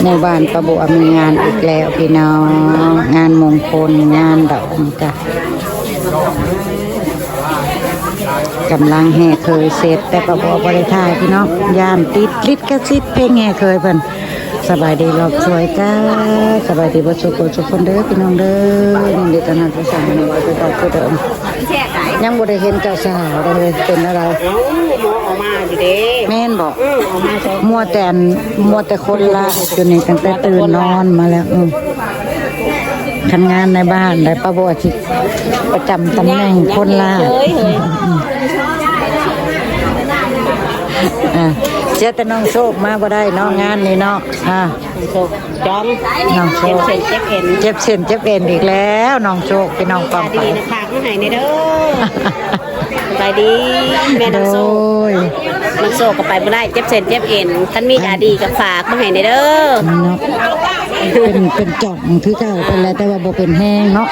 ໝູ່ບ້ານປ້າບົວມີງານອີກແລ້ວພີ່ນ້ອງ ງານມົງຄົນ ງານດອງຈ້ະ ກຳລັງແຫ່ເຂີຍເສັດ ແຕ່ປ້າບົວບໍ່ໄດ້ຖ່າຍພີ່ນ້ອງ ຢ້ານຕິດລິດກະສິດເພງແຫ່ເຂີຍເພິ່ນ. ສະບາຍດີລອບສວຍຈ້າ ສະບາຍດີເບິດສູ່ຄົນສູ່ຄົນເດີພີ່ນ້ອງເດີ ຍິນດີຕ້ອນຮັບສູ່ສາວນ້ອຍຄືເກົ່າຄືເດີມ. ຍັງບໍ່ໄດ້ເຫັນເຈົ້າສາວເລີຍ ເປັນແນວໃດ? ເອົ້າ ໝໍອອກມາຢູ່ເດ້. ແມ່ນບໍ່? ເອີ ອອກມາສອງ ມົວແຕ່ອັນ ມົວແຕ່ຄົນລາດຢູ່ນີ້ ຕັ້ງແຕ່ຕື່ນນອນມາແລ້ວ. ເອີ ຄັນງານໃນບ້ານໄດ້ ປ້າບົວຊິປະຈຳຕຳແໜ່ງຄົນລາດ. ອ່າ ເສຍແຕ່ນ້ອງໂຊກມາບໍ່ໄດ້ເນາະ ງານນີ້ເນາະ. ອ່າ ນ້ອງໂຊກ ຈ້ອງ ນ້ອງໂຊກ ເຈັບເສັ້ນເຈັບເອັນ ເຈັບເສັ້ນເຈັບເອັນອີກແລ້ວ ນ້ອງໂຊກ ພີ່ນ້ອງປ້ອງໄປ. ຢາດີນະ ຝາກມາໃຫ້ແດ່ເດີ. ສະບາຍດີ ແມ່ນ້ອງໂຊກ. ໂດຍ ນ້ອງໂຊກກໍໄປບໍ່ໄດ້ ເຈັບເສັ້ນເຈັບເອັນ ຄັນມີຢາດີກໍຝາກມາໃຫ້ແດ່ເດີ. ເນາະ ເປັນ ເປັນຈ່ອງຄືເກົ່າໄປແລ້ວ ແຕ່ວ່າບໍ່ເປັນແຮງເນາະ.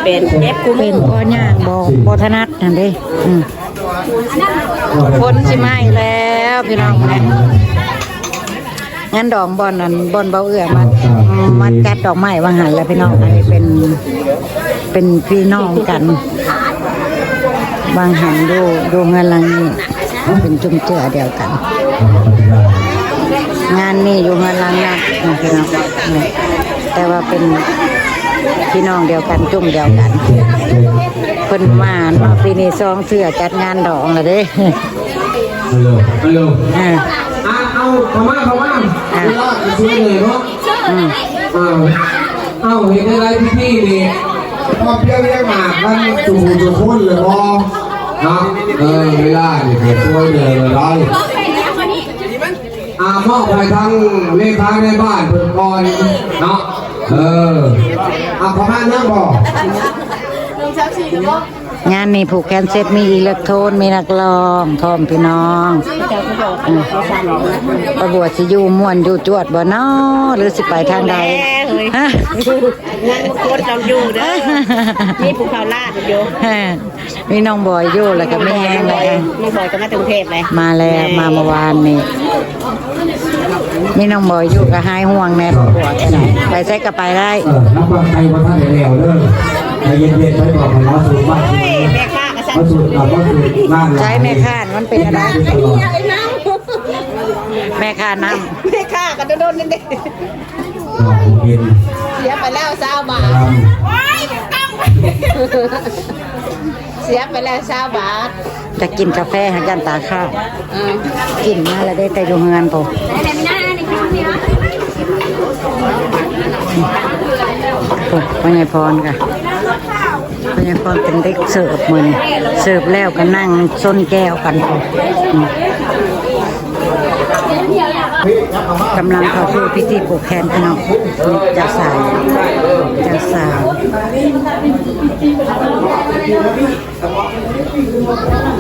ເປັນ ເຈັບຄູ່ມື້ ເປັນເພາະຍ່າງບໍ່ ບໍ່ຖະໜັດຫັ້ນເດ້. ອືມ ຝົນຊິມາອີກແລ້ວພີ່ນ້ອງ. ງານດອງບ່ອນນັ້ນ ບ່ອນເບົາເອື້ອມາ ມາຈັດດອກໄມ້ວ່າງຫັ້ນແຫຼະພີ່ນ້ອງ. ອັນນີ້ເປັນ ເປັນພີ່ນ້ອງກັນ ວ່າງຫັ້ນຢູ່ ຢູ່ເຮືອນຫຼັງນີ້ ເປັນຈຸ້ມເຈືອດຽວກັນ. ງານນີ້ຢູ່ເຮືອນຫຼັງນັ້ນພີ່ນ້ອງ ແຕ່ວ່າເປັນພີ່ນ້ອງດຽວກັນ ຈຸ້ມດຽວກັນ. ເພິ່ນມາເນາະ ປີນີ້ສອງເທື່ອຈັດງານດອງລະເດ້. ເອົາ ເອົາ ເອົາ ເອົາ ເອົາ ເຂົ້າມາ ເຂົ້າມາ ອ່າ ເວລາກໍຊ່ວຍເລີຍເນາະ. ອືມ ເອົາ ເອົາ ເຮັດໄດ້ພິທີນີ້ ຄອບພຽງຮຽງໜ້າກັນສູ່ທຸກຄົນເລີຍບໍ່ເນາະ? ເອີ ເວລານີ້ກໍຊ່ວຍເລີຍລະໄດ້. ອ່າ ມອບໃຫ້ທາງເລຂາໃນບ້ານເພິ່ນກ່ອນເນາະ. ເອີ ອ່າ ປະມານນັ້ນບໍ່? ງານນີ້ຜູກແຂນເສັດ ມີອີເລັກໂທນ ມີນັກຮ້ອງພ້ອມພີ່ນ້ອງ. ປ້າບົວຊິຢູ່ມ່ວນຢູ່ຈວດບໍ່ນໍ ຫຼືຊິໄປທາງໃດ? ແລ້ວເຮີ້ຍ ຮະ ຍັງບໍ່ຄົດລອງຢູ່ເດີ ມີຜູ້ເຂົາລາດຢູ່. ມີນ້ອງບອຍຢູ່ ແລ້ວກໍມີແມ່ ນ້ອງບອຍ ນ້ອງບອຍກໍມາແຕ່ກຸງເທບເລີຍ ມາແລ້ວ ມາເມື່ອວານນີ້. ມີນ້ອງບອຍຢູ່ກໍຫາຍຫ່ວງແດ່ ພວກກໍໄດ້ ໄປໃສກໍໄປໄດ້. ເອີ ນ້ຳປັງໄກ່ບໍ່ທັນໄດ້ແລ້ວເດີ ໃຈເຢັນໆ ໄປບອກໃຫ້ເຮົາສູບມາ ໂອ້ຍ ແມ່ຄ້າກໍສັ່ນ ເຮົາສູບ ເຮົາສູບມາ. ໃສແມ່ຄ້າ ມັນເປັນອັນໃດ? ແມ່ຄ້ານ້ຳ ແມ່ຄ້າກໍດົນໆ ນັ້ນເດ້ ເສຍໄປແລ້ວຊາວບາດ ເສຍໄປແລ້ວຊາວບາດ. ຈະກິນກາແຟຫາກ ຢ້ານຕາຄ້າງ. ເອີ ກິນມາແລ້ວເດ້ ແຕ່ຢູ່ເຮືອນພຸ້ນ. ໂອ້ ພໍ່ໃຫຍ່ພອນກະ ພໍ່ໃຫຍ່ພອນເປັນເດັກເສີບມື້ນີ້ ເສີບແລ້ວກໍນັ່ງຊົນແກ້ວກັນພຸ້ນ. ອືມ ກຳລັງເຂົ້າສູ່ພິທີຜູກແຂນພີ່ນ້ອງ. ເຈົ້າສາວ ເຈົ້າສາວ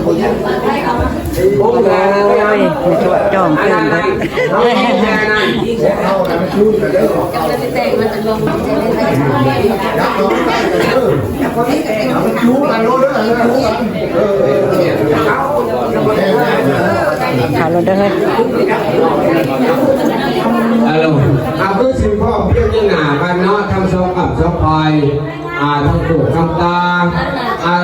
ໂອ້ຍ ແມ່ທວດຈ້ອງຕື່ມເບິດ. ເຂົ້າໂລດເດີເຮີ້ຍ. ອາໂລ ອາ ຄືຊິພ້ອມພຽງຢູ່ໜ້າກັນເນາະ ທັງສອງກັບສອງຝ່າຍ ອາ ທັງໂກດທັງຕາ. ອາ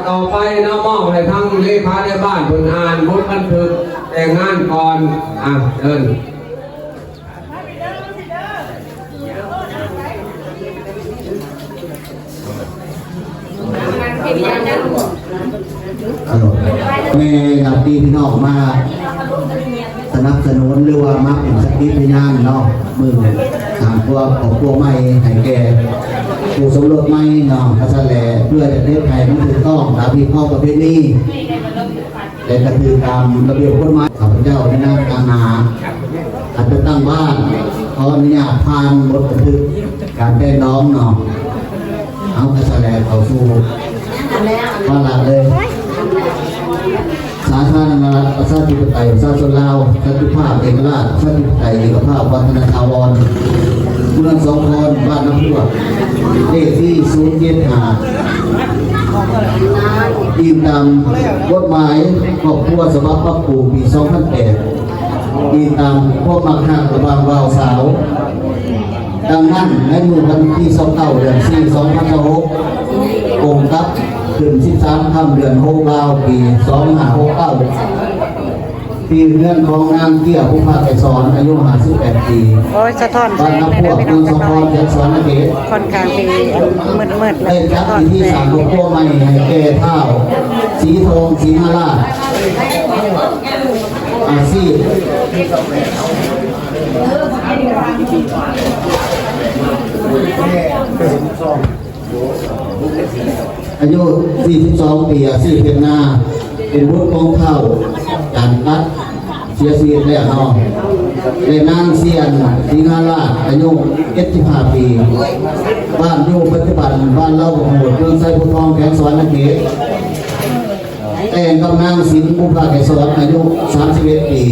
ຕໍ່ໄປເນາະ ມອບໃຫ້ທາງເລຂາໃນບ້ານເພິ່ນອ່ານບົດບັນທຶກແຕ່ງງານກ່ອນ. ອາ ເຊີນ. ແມ່ນາຕີພີ່ນ້ອງມາສະໜັບສະໜູນ ຫຼືວ່າມາເປັນສັກຂີພະຍານເນາະ ມື້ສ້າງຄົວຄອບຄົວໃໝ່ໃຫ້ແກ່ຄູ່ສົມລົດໃໝ່ເນາະ. ກະຊັ້ນແຫຼະ ເພື່ອຈະເຮັດໃຫ້ມັນຖືກຕ້ອງຕາມຮີດຄອງປະເພນີ ແລະ ກະຖືກຕາມລະບຽບກົດໝາຍ. ຂ້າພະເຈົ້າໃນນາມຕາງໜ້າ ອາດຈະຕັ້ງບ້ານ ຂໍອະນຸຍາດຜ່ານບົດບັນທຶກການແຕ່ງດອງເນາະ. ເອົາ ກະສະແດງເຂົ້າສູ່ວາລະເລີຍ. ສາທາລະນະລັດ ປະຊາທິປະໄຕ ປະຊາຊົນລາວ ສັນຕິພາບ ເອກະລາດ ປະຊາທິປະໄຕ ເອກະພາບ ວັດທະນະຖາວອນ ເມືອງສອງຄອນ ບ້ານນາພວກ ເລກທີສູນເຈັດຫ້າ. ອີງຕາມກົດໝາຍຄອບຄົວສະບັບປັບປຸງປີສອງພັນແປດ ອີງຕາມຄວາມມັກຮັກລະຫວ່າງບ່າວສາວ. ດັ່ງນັ້ນ ໃນມື້ວັນທີຊາວເກົ້າ ເດືອນສີ່ ສອງພັນຊາວຫົກ ກົງກັບຂຶ້ນສິບສາມຄ່ຳເດືອນຫົກລາວ ປີສອງຫ້າຫົກເກົ້າ ທີ່ເຮືອນຂອງນາງເຈ້ຍ ພູພາກໄກສອນ ອາຍຸຫ້າສິບແປດປີ ໂອ້ຍ ສະທ້ອນແສງ ບ້ານນາພວກ ເມືອງສະພອນ ແຂວງສະຫວັນນະເຂດ ຄ່ອນຂ້າງທີ່ມືດໆ ໄດ້ຈັດພິທີສ້າງຄອບຄົວໃໝ່ໃຫ້ແກ່ທ້າວສີທອງ ສີມາລາດ ອາຊີບ ອາຍຸສີ່ສິບສອງປີ ອາຊີບເຮັດນາ ເປັນບຸດຂອງທ້າວ ຈານກັດ ເສຍຊີວິດແລ້ວເນາະ ແລະ ນາງສຽນ ສິງຫາລາດ ອາຍຸເຈັດສິບຫ້າປີ ບ້ານຢູ່ປັດຈຸບັນ ບ້ານເລົ່າບັກໂຫດ ເມືອງໄຊພູທອງ ແຂວງສະຫວັນນະເຂດ. ແຕ່ງກັບນາງສິນ ພູພາກໄກສອນ ອາຍຸສາມສິບເອັດປີ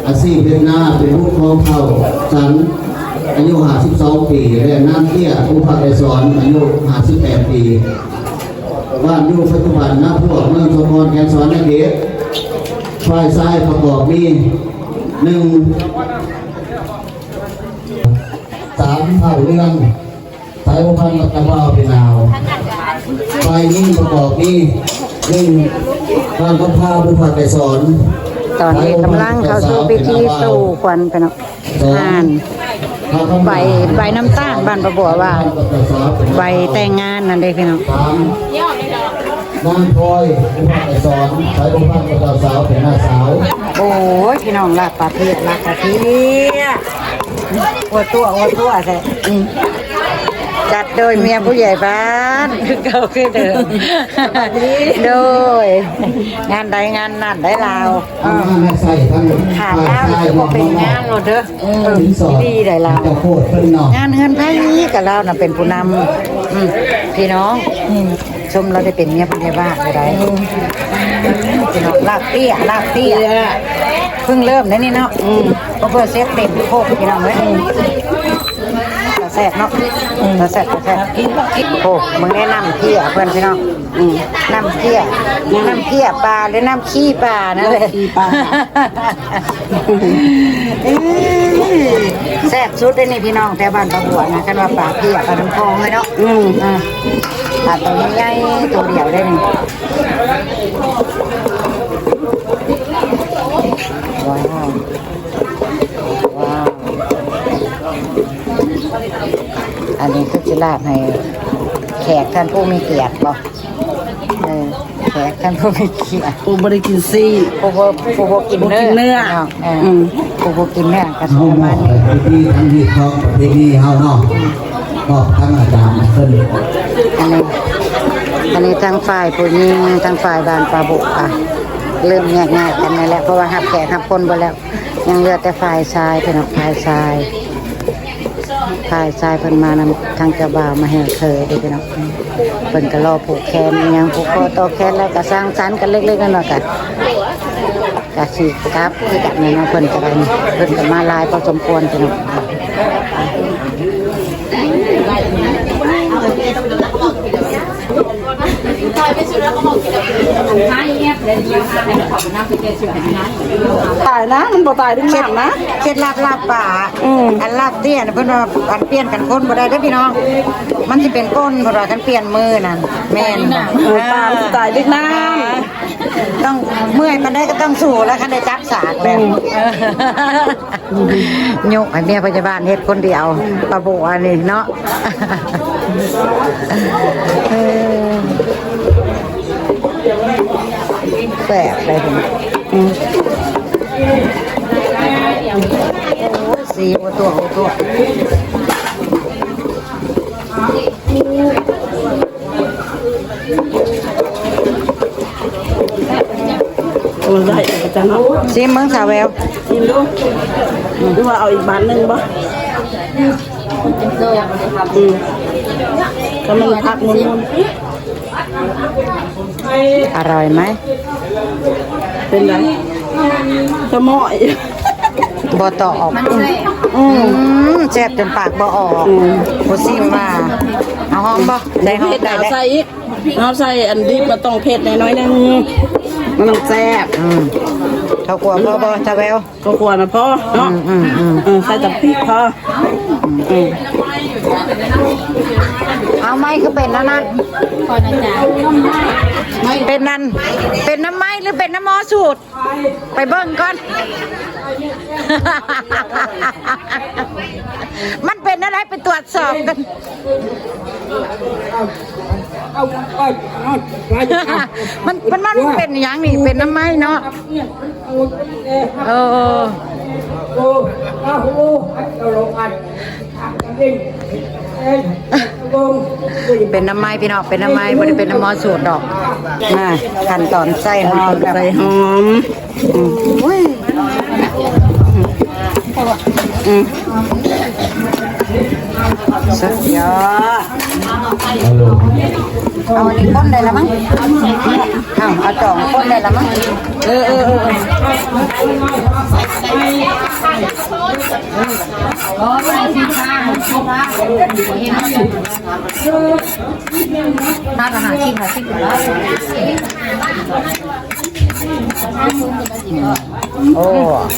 ອາຊີບເຮັດນາ ເປັນບຸດຂອງທ້າວສັນ ອາຍຸຫ້າສິບສອງປີ ແລະ ນາງເຈ້ຍ ພູພາກໄກສອນ ອາຍຸຫ້າສິບແປດປີ ບ້ານຢູ່ປັດຈຸບັນ ນາພວກ ເມືອງສະພອນ ແຂວງສະຫວັນນະເຂດ. ຝ່າຍຊາຍປະກອບມີ ໜຶ່ງ ສາມ ທ້າວເຮືອງ ສາຍພົວພັນກັບບ່າວເປັນອາວ. ຝ່າຍຍິງປະກອບມີ ໜຶ່ງ ນາງຄຳພາ ພູພາກໄກສອນ. ຕອນນີ້ກຳລັງເຂົ້າສູ່ພິທີສູ່ຂວັນໄປເນາະ ສອງ ງານ ໃບ ໃບນ້ຳຕາງບ້ານປາບົວວ່າ ໃບແຕ່ງງານນັ້ນເດ້ພີ່ນ້ອງ. ສາມ ນາງພອຍ ພູພາກໄກສອນ ສາຍພົວພັນກັບບ່າວສາວເປັນນ້າສາວ. ໂອ້ຍ ພີ່ນ້ອງ ລາບປາເພດ ລາບປາເພດ. ໂອ້ຕົວະ ໂອ້ຕົວະແທ້. ອືມ ຈັດໂດຍເມຍຜູ້ໃຫຍ່ບ້ານ ຄືເກົ່າຄືເດີມ. ໂດຍ ງານໃດງານນັ້ນໄດ໋ລາວ. ເອີ ຖ້າລາວນີ້ຄືບໍ່ເປັນງານໂລດເດີ. ເອີ ດີໄດ໋ລາວ. ງານເຮືອນໃຜກໍລາວນະເປັນຜູ້ນຳ. ອືມ ພີ່ນ້ອງ. ອືມ ຊົມລາວໄດ້ເປັນເມຍຜູ້ໃຫຍ່ບ້ານກໍໄດ້. ອືມ ພີ່ນ້ອງ ລາບເຕ້ຍ ລາບເຕ້ຍ ເພິ່ງເລີ່ມໄດ້ນີ້ເນາະ. ອືມ ເພື່ອເຊັດເຕັມໂຄກພີ່ນ້ອງເອີຍ. ອືມ ຕາແຊບເນາະ. ອືມ ຕາແຊບ ຕາແຊບ. ໂອ້ ເບິ່ງແນ່ ນ້ຳເພຍເພິ່ນພີ່ນ້ອງ. ອືມ ນ້ຳເພຍ ນ້ຳເພຍປາ ຫຼື ນ້ຳຂີ້ປານັ້ນແຫຼະ. ແຊບສຸດເດ້ນີ້ພີ່ນ້ອງ ແຖວບ້ານປາບົວນະ ຄັນວ່າປາເພຍ ປານ້ຳຄອງເລີຍເນາະ. ອືມ ອ່າ ປາໂຕໃຫຍ່ໆ ໂຕດຽວເດ້ນີ້. ວ້າວ ວ້າວ ອັນນີ້ຄືຊິລາບໃຫ້ແຂກທ່ານຜູ້ມີກຽດບໍ່? ເອີ ແຂກທ່ານຜູ້ມີກຽດ ຜູ້ບໍ່ໄດ້ກິນຊີ້ນ ຜູ້ບໍ່ ຜູ້ບໍ່ກິນ ບໍ່ກິນເນື້ອ ເນື້ອເນາະ. ເອີ ອືມ ຜູ້ບໍ່ກິນເນື້ອກໍຊິປະມານນີ້. ເຮົາມອບໃຫ້ພິທີທາງຮີດຄອງປະເພນີເຮົາເນາະ ມອບທາງອາຈານເພິ່ນ. ອັນນີ້ ອັນນີ້ທັງຝ່າຍຜູ້ຍິງ ທັງຝ່າຍບ້ານປາບຸກ ອ່ະ ເລີ່ມແຍກຍ້າຍກັນແລ້ວ ເພາະວ່າຮັບແຂກຮັບຄົນເບິດແລ້ວ. ຍັງເຫຼືອແຕ່ຝ່າຍຊາຍພີ່ນ້ອງ ຝ່າຍຊາຍ ຝ່າຍຊາຍເພິ່ນມານຳທາງເຈົ້າບ່າວມາແຫ່ເຂີເດ້ພີ່ນ້ອງ. ເພິ່ນກໍລໍຜູກແຂນອີ່ຫຍັງ ຜູກຄໍຕໍ່ແຂນ ແລ້ວກໍສັງສັນກັນເລັກໆນ້ອຍໆ ກໍ ກໍຊິກັບຄືກັນແຫຼະເນາະ. ເພິ່ນກໍໄດ້ ເພິ່ນກໍມາຫຼາຍພໍສົມຄວນພີ່ນ້ອງ. ຕາຍນະ ມັນບໍ່ຕາຍເປັນນ້ຳນະ. ເຄັດ ເຄັດລັບລາບປາ. ອືມ ອັນລາບເຕ້ຍນະ ເພິ່ນວ່າອັນປ່ຽນກັນຄົນບໍ່ໄດ້ເດີ້ພີ່ນ້ອງ ມັນຊິເປັນກົ້ນ ເພິ່ນວ່າຄັນປ່ຽນມືນັ້ນ. ແມ່ນ ເອີ ປາມັນຊິຕາຍເປັນນ້ຳ. ຕ້ອງເມື່ອຍປານໃດກໍຕ້ອງສູ້ແລ້ວ ຄັນໄດ້ຈັບສາກແລ້ວ. ອືມ ຍຸໃຫ້ເມຍພະຍາບານເຮັດຄົນດຽວ ປາບົວນີ້ເນາະ. ເອີ ແຊບເລີຍ. ອືມ ໂອ້ຍ ສີໂອຕົວະ ໂອຕົວະ. ໂອ້ ໄດ້ ອາຈານເນາະ ຊີມເບິ່ງສາວແວວ ຊີມດູ. ອືມ ຫຼືວ່າເອົາອີກບາດໜຶ່ງບໍ່? ອືມ ກຳລັງພັກໝູນໆ. ອະຮ່ອຍໄໝ? ເປັນໃດ? ສະໝໍ້ຍ ບໍ່ຕອບ. ອືມ ອືມ ແຊບຈົນປາກບໍ່ອອກ. ອືມ ຜູ້ຊີມວ່າ ເອົາຫອມບໍ່? ໃສ່ຫອມໄດ້ ໃສ່ອີກ. ເຮົາໃສ່ອັນດິບ ມັນຕ້ອງເຜັດແດ່ໜ້ອຍໜຶ່ງ ມັນຕ້ອງແຊບ. ອືມ ເຂົ້າຂົ້ວພໍບໍ່ ສາວແວວ? ເຂົ້າຂົ້ວນະພໍເນາະ. ອືມໆໆ ເອີ ໃສ່ແຕ່ພິກພໍ. ອືມ ເອົາ ໄມ້ຄືເປັນອັນນັ້ນ ເປັນນັ້ນ ເປັນນ້ຳໄມ້ ຫຼື ເປັນນ້ຳມໍສູດ? ໄປເບິ່ງກ່ອນ ມັນເປັນແນວໃດ ໄປຕວດສອບກັນ. ມັນ ມັນ ມັນເປັນຫຍັງນີ້? ເປັນນ້ຳໄມ້ເນາະ. ເອີ ເປັນນ້ຳໄມ້ພີ່ນ້ອງ ເປັນນ້ຳໄມ້ ບໍ່ໄດ້ເປັນນ້ຳມໍສູດດອກ. ມາ ຂັ້ນຕອນໃສ່ຫອມ ໃສ່ຫອມ. ອືມ ໂອ້ຍ ອືມ ສຸດຍອດ. ເອົາອັນນີ້ຄົນໄດ້ລະມັງ ເອົາ ເອົາຈອງຄົນໄດ້ລະມັງ. ເອີ ເອີ ເອີ ເອີ. ໂອ້ ອືມ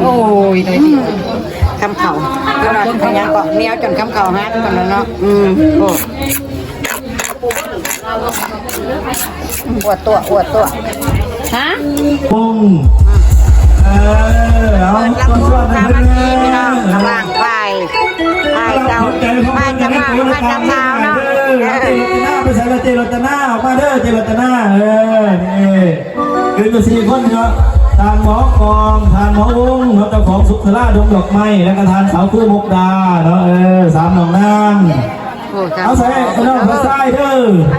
ໂອ້ຍ ໄດ້ດີ ຄຳເຂົ້າ ເພິ່ນວ່າຫຍັງເກາະ ໜຽວຈົນຄຳເຂົ້າຫັກພຸ້ນແຫຼະເນາະ. ອືມ ໂອ້ ອວດຕົວະ ອວດຕົວະ ຮະ ປົງ ເອີ ເອົາ ເປີດລຳວົງສາມັກຄີພີ່ນ້ອງ ລະຫວ່າງຝ່າຍ ຝ່າຍເຈົ້າ ຝ່າຍເຈົ້າບ່າວ ຝ່າຍເຈົ້າສາວເນາະ. ເອີ ເຈລັດຕະນາ ໄປໃສລະ ເຈລັດຕະນາ ອອກມາເດີ ເຈລັດຕະນາ. ເອີ ນີ້ ຄືຢູ່ສີ່ຄົນເນາະ ທ່ານໝໍກອງ ທ່ານໝໍວົງເນາະ ເຈົ້າຂອງສຸກສາລາດົງດອກໄມ້ ແລ້ວກໍທ່ານສາວຄູມຸກດາເນາະ. ເອີ ສາມນ້ອງນາງ ໂອ້ ເອົາໃສ່ນ້ອງຜູ້ຊາຍເດີ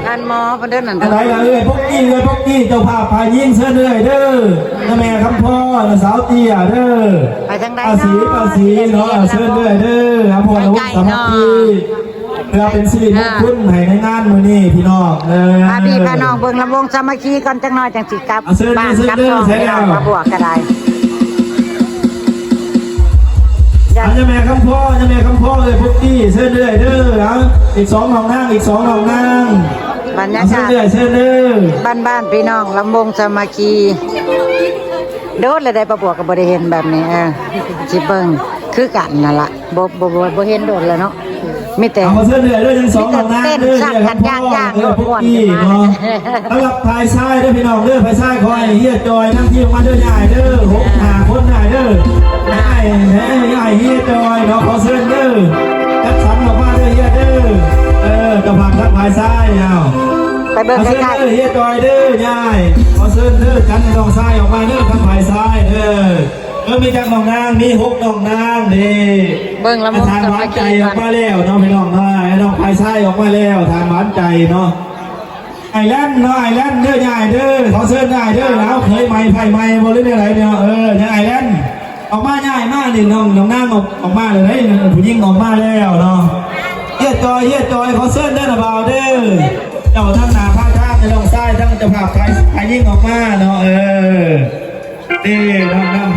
ທ່ານໝໍເພິ່ນເດີນັ້ນ. ອັນໃດລະ ເອື້ອຍປົກກີ້ ເອື້ອຍປົກກີ້ ເຈົ້າພາບຝ່າຍຍິງ ເຊີນເອື້ອຍເດີ ນະແມ່ຄຳພໍ້ ນະສາວເຕ້ຍເດີ ອາສີ ອາສີເນາະ ເຊີນເອື້ອຍເດີ ອາພອນ ອາວຸດ ສາມັກຄີ ເພື່ອເປັນສິລິມົງຄຸນໃຫ້ໃນງານມື້ນີ້ພີ່ນ້ອງ. ເອີ ພາພີ່ພານ້ອງເບິ່ງລຳວົງສາມັກຄີກ່ອນຈັກໜ້ອຍ ຈັ່ງຊິກັບບ້ານກັບຊ່ອງພີ່ນ້ອງ ມາບວກກໍໄດ້. ອັນຍາແມ່ຄຳພໍ້ ຍາແມ່ຄຳພໍ້ ເອື້ອຍປຸກກີ້ ເຊີນເອື້ອຍເດີ. ເອົາ ອີກສອງນ້ອງນາງ ອີກສອງນ້ອງນາງ ບັນຍາກາດ ເຊີນເອື້ອຍ ເຊີນເດີ ບ້ານໆ ພີ່ນ້ອງ ລຳວົງສາມັກຄີ. ໂດນແລ້ວໄດ໋ ປ້າບົວກໍບໍ່ໄດ້ເຫັນແບບນີ້. ເອີ ຊິເບິ່ງຄືກັນນັ້ນລະ ບໍ່ ບໍ່ ບໍ່ ບໍ່ເຫັນໂດນແລ້ວເນາະ. ມີແຕ່ ເອົາ ມາເຊີນເລື້ອຍເດີ້ ທັງສອງນ້ອງນາງເດີ້ ມີແຕ່ເຕັ້ນສັກກັນ ເດີ້ ຢ່າງໆ ເດີ້ ເນາະ ພວກ ພວກ ເນາະ. ສຳລັບຝ່າຍຊາຍເດີ້ພີ່ນ້ອງເດີ້ ຝ່າຍຊາຍຂໍໃຫ້ເຮຍຈອຍນຳທີມມາເດີ້ ຍາຍເດີ້ ຫົກ ຫ້າຄົນ ຍາຍເດີ້ ຍາຍ ຍາຍເຮຍຈອຍເນາະ ຂໍເຊີນເດີ້ ຈັດສັນອອກມາເດີ້ ເຮຍເດີ້. ເອີ ເຈົ້າພາບທັງຝ່າຍຊາຍ ເອົາ ໄປເບິ່ງໃກ້ໆ ເຊີນເດີ້ ເຮຍຈອຍເດີ້ ຍາຍ ຂໍເຊີນເດີ້ ຈັດໃຫ້ນ້ອງຊາຍອອກມາເດີ້ ທັງຝ່າຍຊາຍເດີ້. ເອີ ມີຈັກນ້ອງນາງ ມີຫົກນ້ອງນາງເດ້. ເບິ່ງລຳວົງສາມັກຄີ ອາຈານຫວານໃຈອອກມາແລ້ວເນາະ ພີ່ນ້ອງເນາະ ນ້ອງຝ່າຍຊາຍອອກມາແລ້ວ ທ່ານຫວານໃຈເນາະ. ອ້າຍແລນເນາະ ອ້າຍແລນເດີ້ ຍາຍເດີ້ ຂໍເຊີນອ້າຍເດີ້. ເອົາ ເຂີຍໃໝ່ ໃຜໃໝ່ບໍ່ ຫຼືແນວໃດເນາະ. ເອີ ຍາຍ ອ້າຍແລນ ອອກມາ ຍາຍມານີ້ ນ້ອງ ນ້ອງນາງອອກ ອອກມາແລ້ວເດ້ ຜູ້ຍິງອອກມາແລ້ວເນາະ. ເຮຍຈອຍ ເຮຍຈອຍ ຂໍເຊີນເດີ້ ນ້າບ່າວເດີ້ ເຈົ້າທາງໜ້າພາທາງໃຫ້ນ້ອງຊາຍ ທາງເຈົ້າພາບຝ່າຍ ຝ່າຍຍິງອອກມາເນາະ. ເອີ ເດ້ ນ້ອງ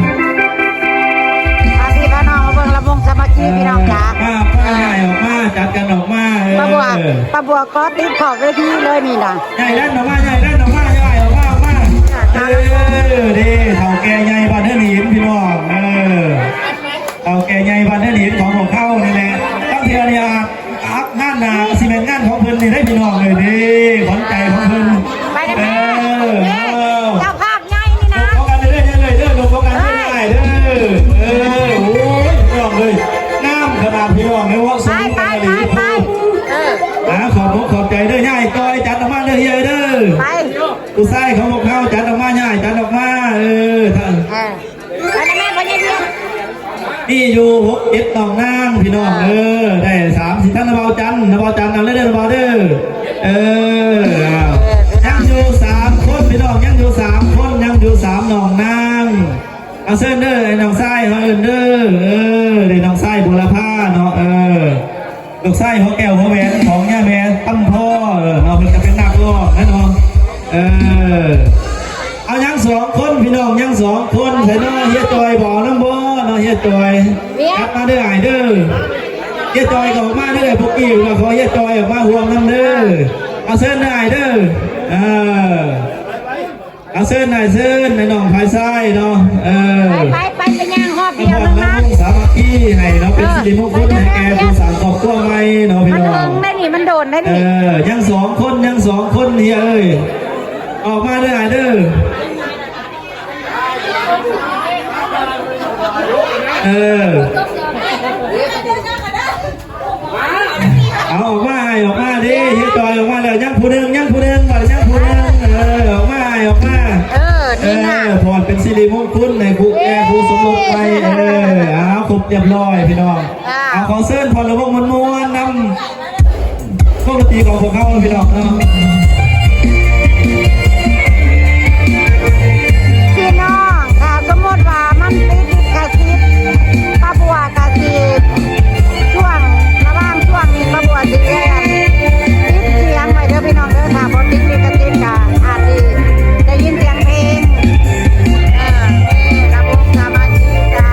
ໆ ພາພີ່ພານ້ອງມາເບິ່ງລຳວົງສາມັກຄີ ພີ່ນ້ອງຈ໋າ. ເອີ ພາ ພາຍາຍອອກມາ ຈັດກັນອອກມາ. ເອີ ປ້າບົວ ປ້າບົວກໍຕິດຂອບເວທີເລີຍນີ້ນະ. ຍາຍແລນອອກມາ ຍາຍແລນອອກມາ ຍາຍອອກມາ ອອກມາ. ເອີ ເດ້ ເຖົ້າແກ່ໃຫຍ່ບ້ານເຮືອນຫີນ ພີ່ນ້ອງ. ເອີ ເຖົ້າແກ່ໃຫຍ່ບ້ານເຮືອນຫີນຂອງພວກເຮົານີ້ແຫຼະ. ຕັ້ງເທື່ອນີ້ອາດ ອັບງານໜ້າ ຊິແມ່ນງານຂອງເພິ່ນນີ້ເດ້ ພີ່ນ້ອງເອີຍ ເດ້ ຂວັນໃຈຂອງເພິ່ນ. ໄປເດ້ ເອີ ເຈົ້າພາບໃຫຍ່ນີ້ນະ ລົງພວມກັນເລື້ອຍໆເດີ້ ລົງພວມກັນເລື້ອຍໆເດີ້. ເອີ ໂອ້ຍ ພີ່ນ້ອງເອີຍ ງາມຂະໜາດ ພີ່ນ້ອງເອີຍ ເຫາະສົມກັນອີ່ຫຼີ. ໄປ ໄປ ໄປ ເອີ ອາ ຂອບອົກຂອບໃຈເດີ້ ຍາຍຈອຍ ຈັດອອກມາເດີ້ ເຮຍເດີ້. ໄປ ຜູ້ຊາຍຂອງພວກເຮົາ ຈັດອອກມາ ຍາຍ ຈັດອອກມາ. ເອີ ເອີ ໄປນະແມ່ ພໍ່ໃຫຍ່ພຽງ ມີຢູ່ຫົກເຈັດນ້ອງນາງ ພີ່ນ້ອງເອີຍ. ເອີ ໄດ້ສາມສິບ ທັງນ້າບ່າວຈັນ ນ້າບ່າວຈັນ ເອົາເລີຍເດີ້ ນ້າບ່າວເດີ້. ເອີ ເອີ ຍັງຢູ່ສາມຄົນ ພີ່ນ້ອງ ຍັງຢູ່ສາມຄົນ ຍັງຢູ່ສາມນ້ອງນາງ. ເອົາ ເຊີນເດີ້ ໄອ້ນ້ອງຊາຍເຮົາເອີ້ນເດີ້. ເອີ ໄດ້ນ້ອງຊາຍບຸນລະພາເນາະ. ເອີ ລູກຊາຍຫົວແກ້ວຫົວແຫວນຂອງຍາແມ່ຄຳພໍ້ເນາະ ເພິ່ນກໍເປັນນັກຮ້ອງນະເນາະ. ເອີ ເອົາ ຍັງສອງຄົນ ພີ່ນ້ອງ ຍັງສອງຄົນ. ໃສເນາະ ເຮຍຈອຍ ບໍ່ນຳບໍ່ເນາະ ເຮຍຈອຍ? ກັບມາເດີ້ ອ້າຍເດີ້. ເຮຍຈ່ອຍກໍອອກມາເດີ ພວກກີ້ນະ ຂໍເຮຍຈ່ອຍອອກມາຮ່ວມນຳເດີ. ເອົາເຊີນອ້າຍເດີ ເອີ ເອົາເຊີນອ້າຍ ເຊີນອ້າຍນ້ອງຝ່າຍຊາຍເນາະ ເອີ ໄປ ໄປ ໄປ ໄປຍ່າງຮອບດຽວ ອາພອນນຳວົງສາມັກຄີໃຫ້ເນາະ ເປັນສິລິມົງຄຸນໃຫ້ແກ່ຜູ້ສ້າງຄອບຄົວໃໝ່ເນາະ ພີ່ນ້ອງ ມັນເຫິງໄດ໋ນີ້ ມັນໂດນໄດ໋ນີ້ ເອີ ຍັງສອງຄົນ ຍັງສອງຄົນ ເຮຍເອີຍ ອອກມາເດີອ້າຍເດີ. ເອີ ເອົາອອກມາອ້າຍ ອອກມາເດ້ ເຮຍຈ່ອຍອອກມາແລ້ວ ຍັງຜູ້ໜຶ່ງ ຍັງຜູ້ໜຶ່ງ ບາດນີ້ຍັງຜູ້ໜຶ່ງ ເອີ ອອກມາອ້າຍ ອອກມາ ເອີ ເອີ ນີ້ນະ ເອີ ເພາະວ່າເປັນສິລິມົງຄຸນໃຫ້ຄູ່ແກ່ຄູ່ສົມລົດໃໝ່ ເອີ ເອົາ ຄົບຮຽບຮ້ອຍພີ່ນ້ອງ ເອົາ ຂໍເຊີນພອນລະວົງມ່ວນໆນຳ ວົງດົນຕີຂອງພວກເຮົາເນາະ ພີ່ນ້ອງເນາະ ພີ່ນ້ອງ ຖ້າສົມມຸດວ່າມັນຕິດລິຂະສິດ ປ້າບົວກະຊິ ຊ່ວງ ລະຫວ່າງຊ່ວງນີ້ປ້າບົວຊິແອບປິດສຽງໄວ້ເດີພີ່ນ້ອງເດີ ຖ້າບໍ່ຕິດລິຂະສິດກະອາດຊິໄດ້ຍິນສຽງເພງ ເອີ ລະບົບສາມັກຄີຈ້າ.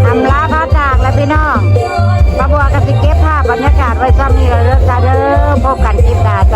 ອຳລາພາຈາກແລ້ວພີ່ນ້ອງ ປ້າບົວກໍຊິເກັບພາບບັນຍາກາດໄວ້ຊ່ຳນີ້ລະເດີຈ້າເດີ ພົບກັນຄລິບໜ້າ.